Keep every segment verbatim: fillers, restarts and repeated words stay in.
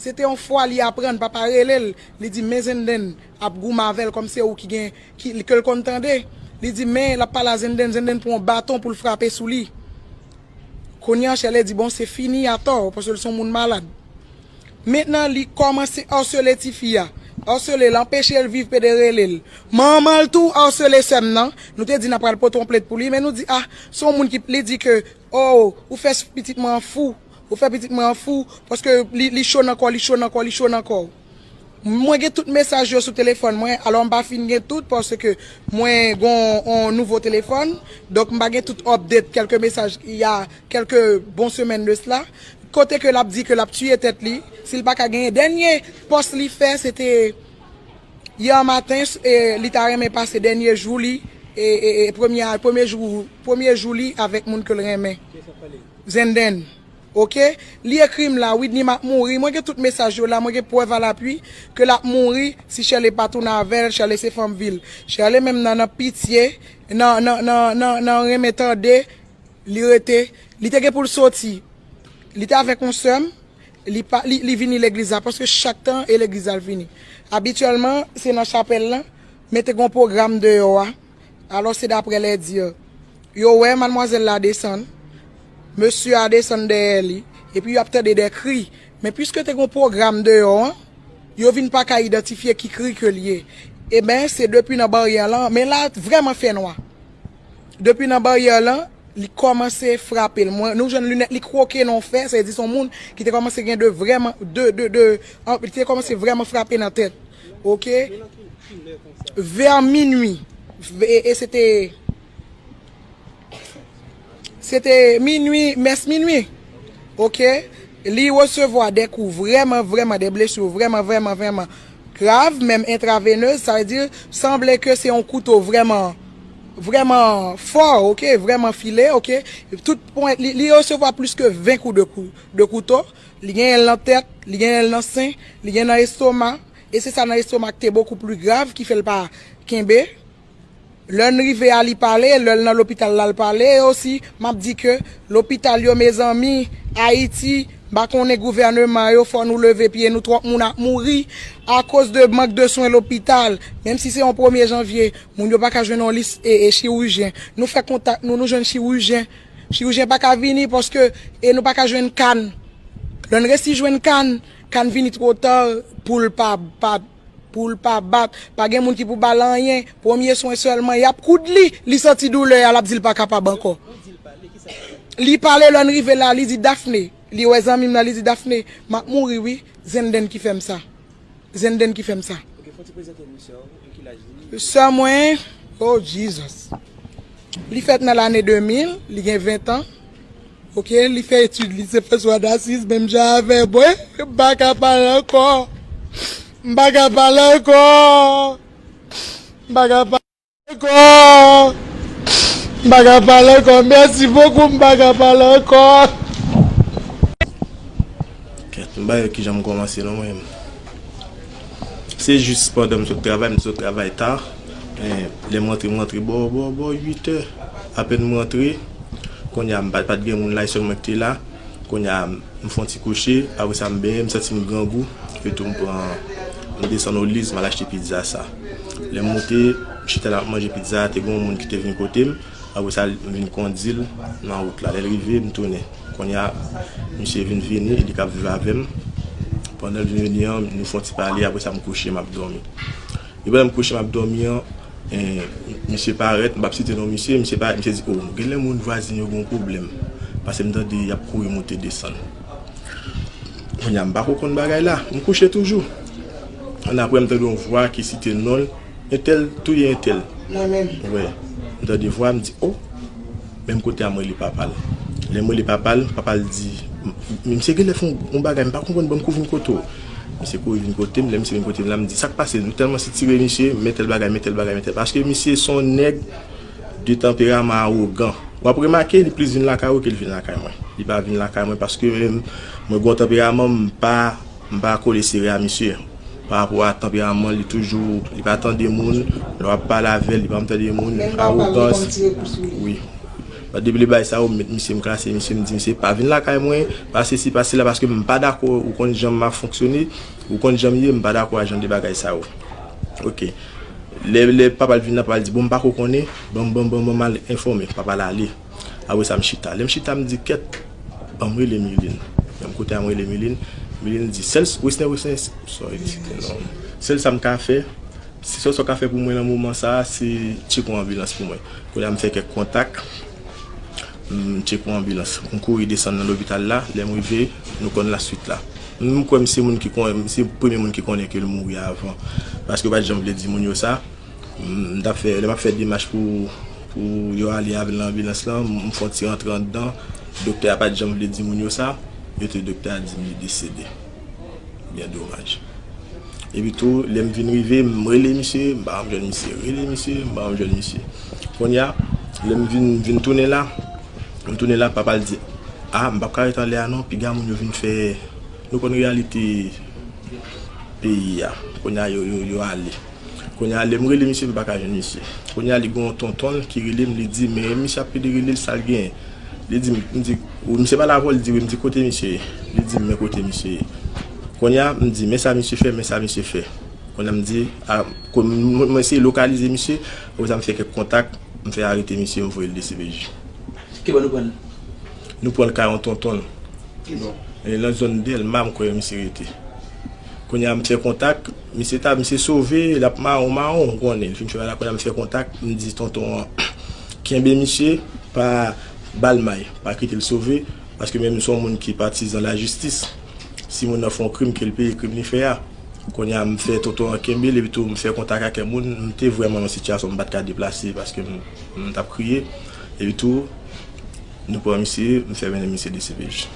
Se te yon fwa li aprann, papa rele l, li di, men Zenden ap goumen avè l kòm se ou ki gen, ki, ke l konn tande. Li di, men l ap pale a Zenden, Zenden pran yon baton pou l frape sou li. Kounye a, Shirley di, bon, se fini atò, paske l se yon moun malad. Mentnan, li kòmanse asele tifi a. Asele l, anpeche l viv, pede rele l. Manman l tou asele sè m nan. Nou te di n ap pral pote yon plent pou li, men nou di, ah, se yon moun ki, li di ke, oh, ou fè pitit mwen an fou. Ou fè pitit mwen an fou, paske li, li cho nan kò, li cho nan kò, li cho nan kò. Mwen gen tout mesaj yo sou telefòn mwen, alò m pa fin gen tout, paske mwen gen yon nouvo telefòn, donk m pa gen tout update, kèlke mesaj, il y a quelques bon semèn de cela, kote ke l ap di ke l ap tiye tèt li, si l pa ka genyen. Dènye pòs li fè, se te yè maten, e, li ta renmen pase dènye jou li, e, e, e premye, premye jou, premye jou li avèk moun ke l renmen. Zenden. Oke? Li ekri m la, Widny m ap mouri. Mwen gen tout mesaj yo la, mwen gen prèv alapui ke l ap mouri si Shirley pa tounen avè l, Shirley se fanm vil. Shirley menm nan, nan pitye, nan, nan, nan, nan, nan renmen tande, li rete, li te gen pou l soti. Li te avèk yon sè m, li pa, li, li vini legliz la, paske chak tan e legliz la l vini. Abityèlman, se nan chapèl lan, men te gen yon pwogram deyò a. Alò, se daprè lè di. Yo wè madmwazèl la desann, mesye a desann dèyè li, epi y ap tande de kri. Men piske te gen yon pwogram deyò an, yo vin pa ka idantifye ki kri ke l ye. Eben, se depi nan baryè lan, men la vrèman fè nwa. Depi nan baryè lan, li kòmanse frape l. Mwen, nou jwenn linèt li kwoke nan yon fè, sa vle di se yon moun ki te kòmanse gen de vrèman, de, de, de, an, li te kòmanse vrèman frape nan tèt. Oke? Vè minui. E, e se te, se te minui, mès minui. Oke? Li resevwa de kou vrèman, vrèman, de blesi vrèman, vrèman, vrèman grav, menm entravenez, sa vle di, sanble ke se yon kouto vrèman, vrèman fò, oke, vrèman file, oke. Tout pwen, li, li resevwa plis ke ven kou de kou, de kouto. Li genyen l nan tèt, li genyen l nan sen, li genyen nan estoma, e se sa nan estoma ki te bokou pli grav, ki fè l pa kenbe. Lè n rive a, li pale, lè l nan lopital la, l pale, e osi, m ap di ke lopital yo, mezanmi, Ayiti, m pa konnen gouvèneman yo, fò nou leve pye nou, twòp moun ap mouri akoz de mank de swen lopital. Menm si se yon premye janvye, moun yo pa ka jwenn yon lis e, e chirijyen. Nou fè kontak nou, nou jwenn chirijyen. Chirijyen pa ka vini paske, e nou pa ka jwenn kann. Lè n resi jwenn kann, kann vini twò ta pou l pa, pa, pou l pa bat. Pa gen moun ki pou ba l anyen. Premye swen sèlman, y ap koud li, li santi doulè a, l ap di l pa kapab ankò. Li pale, lè n rive la, li di, Daphné, li wè zanmi m nan, li di, Daphné, m ap mouri wi, Zenden ki fè m sa. Zenden ki fè m sa. Sè mwen, oh Jesus. Li fèt nan lane de mil, li gen ven tan. Oke, li fè etid li, se fè swa dasiz, menm jan avè mwen. M pa ka pale ankò. M pa ka pale ankò. M pa ka pale ankò. M pa ka pale ankò. Mèsi bokou, m pa ka pale ankò. Kèt, m pa wè kijan m kòmanse non mwen menm. Se jis pandan m sot travay, m sot travay ta. E, lè m rantre, m rantre bò, bò, bò uit è. Apèn m rantre, kounye a m pa, pa t gen moun la, e sèl mwen ki te la. Kounye a m fè yon ti kouche, apre sa m benyen, m santi m grangou. Etou m pran, m desann Oliz, m al achte pizza sa. Lè m moute, m chita la ap manje pizza a, te gen yon moun ki te vin kote m. Apre sa, m vin kondi l nan wout la. Lè l rive, m tounen. Kounye a, misye vin vini, li k ap viv avè m. Pandan l vin vini an, nou fè yon ti pale, apre sa, m kouche, m ap dòmi. E pandan m kouche, m ap dòmi an, eh, misye parèt, m p ap site non misye, misye parèt, misye di, oh, genlè moun vwazen yo gen yon pwoblèm. Paske m tande y ap kouri moute desann. Kounye a, m pa ko konn bagay la, m kouche toujou. Annapre, m tande yon vwa ki site non l, entèl touye entèl. Mwen menm. Wi. M tande vwa, m di, oh, menm kote a m rele papa l. Lè m rele papa l, papa l di, m, m, misye genlè fè yon, yon bagay, m pa konprann, ban m kou vin kote w. Misye kouri vin kote m, lè misye vin kote m la, m di, sa k pase? Nou tèlman sitire misye, men tèl bagay, men tèl bagay, men tèl. Paske misye se yon nèg de tanperaman awogan. W ap remake, li plis vin lakay ou ke l vin lakay mwen. Li pa vin lakay mwen paske mwen, mwen gen yon tanperaman, m pa, m pa kole sere a misye. Pa rapò a tanperaman, li toujou, li pa tande moun. Lè w ap pale avè l, li pa tande moun. Awogans. Wi. Depi lè bagay sa yo, m met misye, m klase misye, m di misye, pa vin lakay mwen, pa sesi, pa sela, paske m pa dakò, ou konn jan m ap fonksyone, ou konn jan m ye, m pa dakò a jan de bagay sa yo. Ok. Lè, lè papa l vin nan, papa l di, bon, m pa ko konnen, ban m, ban m, ban m, ban m al enfòme, papa l ale. Apre sa, m chita. Lè m chita, m di, kèt, ban m rele Miline. Lè m kote a, m rele Miline. Miline di, sèl, Wesner, Wesner, sorry, non. Sèl sa m ka fè, se sèl sa w ka fè pou mwen nan moman sa a, se tcheke yon anbilans pou mwen. Kounye a, m fè kèk kontak. M tcheke yon anbilans. M kouri desann nan lopital la. Lè m rive, nou konn laswit la. M kwè m se moun ki konnen, m se premye moun ki konnen ke l mouri avan. Paske yo pa t janm vle di moun yo sa. M t ap fè, lè m ap fè demach pou, pou yo ale avè l nan anbilans lan, m fè yon ti rantre anndan. Doktè a pa t janm vle di moun yo sa. Yo te, doktè a di m li desede. Byen domaj. Epi tou, lè m vin rive, m rele misye, m pa janm jwenn misye. Rele misye, m pa janm jwenn misye. Kounye a, lè m vin, vin tounen la, m tounen la, papa l di, a, m p ap ka ret anlè a non, piga moun yo vin fè, nou konn reyalite peyi a. Kounye a, yo, yo, yo ale. Kounye a, lè m rele misye, m pa ka jwenn misye. Kounye a, li gen yon tonton l ki rele m, li di, men misye ap plede rele l, sa l genyen? Li di m, m di, ou, misye pale avè w, li di, wi, m di, kote misye ye? Li di m, men kote misye ye. Kounye a, m di, men sa misye fè, men sa misye fè. Kounye a, m di, a, ko-, m, m eseye lokalize misye, apre sa, m fè kèk kontak, m fè arete misye, m voye l D C P J. Ki bò nou pran l? Nou pran l kay yon tonton l. Ki zòn? E nan zòn Dèlma, m kwè misye rete. Kounye a, m fè kontak, misye ta, misye sove, l ap mawon, mawon, ou konnen. L fin fè bagay la, kounye a, m fè kontak, m di tonton an, kenbe misye, pa ba l may, pa kite l sove, paske menm m se yon moun ki patizan lajistis. Si moun nan fè yon krim, ke l peye krim li fè a. Kounye a, m fè tonton an kenbe l, epi tou, m fè kontak ak kèk moun, m te vrèman nan sitiyasyon, m pa t ka deplase, paske m, m t ap kriye. Epi tou, nou pran misye, m fè mennen misye D C P J.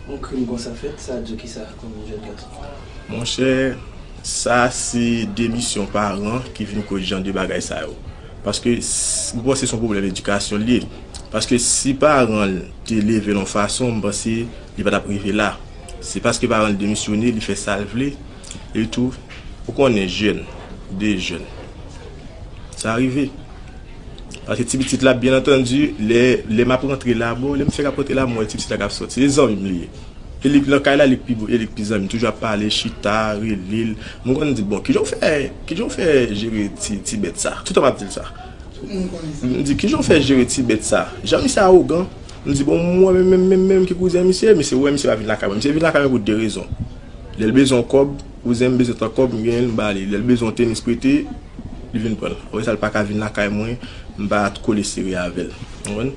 Yon krim konsa fèt, sa di w kisa kòm jèn gason? Monchè, sa se demisyon paran ki vin koz jan de bagay sa yo. Paske, s-, m panse se yon pwoblèm edikasyon l ye. Paske si paran l te leve l yon fason, m panse li pa t ap rive la. Se paske paran l demisyone, li fè sa l vle. Epi tou, ou konnen jèn, de jèn. Sa rive. Paske ti pitit la, byen antandi, lè, lè m ap rantre la, bon, lè m fèk ap rantre la, m wè ti pitit la k ap sòti. Se zanmi m li ye. E li k nan kay la, li k pi bon, e li k pi zanmi m. Toujou ap pale, chita, rele l. Mwen konn di, bon, kijan w fè, kijan w fè jere ti, ti bèt sa? Toutan m ap di l sa. M di, kijan w fè jere ti bèt sa? Jan misye awogan. M di, bon, mwen menm, menm, menm, menm ki kouzen misye, misye wè misye pa vin lakay mwen. Misye vin lakay mwen pou de rezon. Lè l bezwen yon kòb, kouzen m bezwen tan kòb, m genyen l, m ba li. Lè l bezwen yon tenis prete, li vin pran l. Apre sa, l pa ka vin lakay mwen, m pa kole sere avè l. Ou konprann?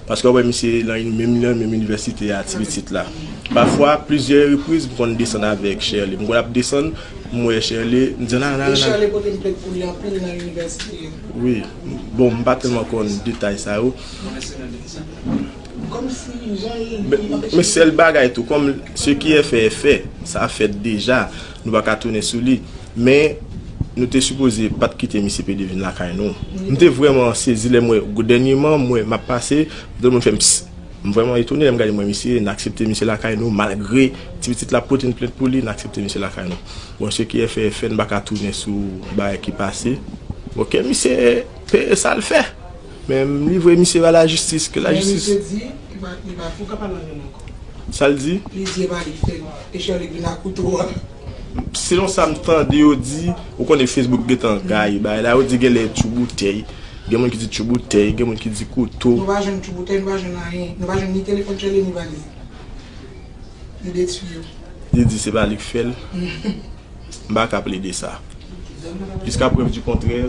Paske w wè misye nan in-, menm, nan menm inivèsite a, ti pitit la. Pafwa, plizyè repriz, m konn desann avèk Sherley. M konn ap desann, m wè Sherley, m di, nan, nan, nan. E Sherley pote m plent pou li anpil nan inivèsite a. Wi. Bon, m pa tèlman konn detay sa yo. Men, men sèl bagay tou, kòm ce qui est fait est fait, sa fèt deja, nou pa ka tounen sou li. Men, nou te sipoze pa t kite misye pede vin lakay nou. M te vrèman sezi lè m wè, dènyèman, m wè, m ap pase, tout moun fè m, psst. M vrèman etone lè m gade, m wè misye, n aksepte misye lakay nou, malgre ti pitit la pote n plent pou li, n aksepte misye lakay nou. Bon, ce qui est fait est fait, n pa ka tounen sou bagay ki pase. Bon, ke misye peye sa l fè. Men m livre misye ba lajistis, ke lajistis. Men misye di, li pa, li pa, ou ka pale anglè ankò. Sa l di? Li di e pa li k fè l. E Sherley k vin ak kouto a. Selon sa m tande yo di, ou konnen Facebook gentan gaye bagay la, yo di genlè tchou boutèy. Gen moun ki di tchou boutèy, gen moun ki di kouto. Nou pa jwenn tchou boutèy, nou pa jwenn anyen. Nou pa jwenn ni telefòn Sherley, ni valiz. Li detwi yo. Li di se pa li k fè l. M pa ka plede sa. Jiska prèv di kontrè,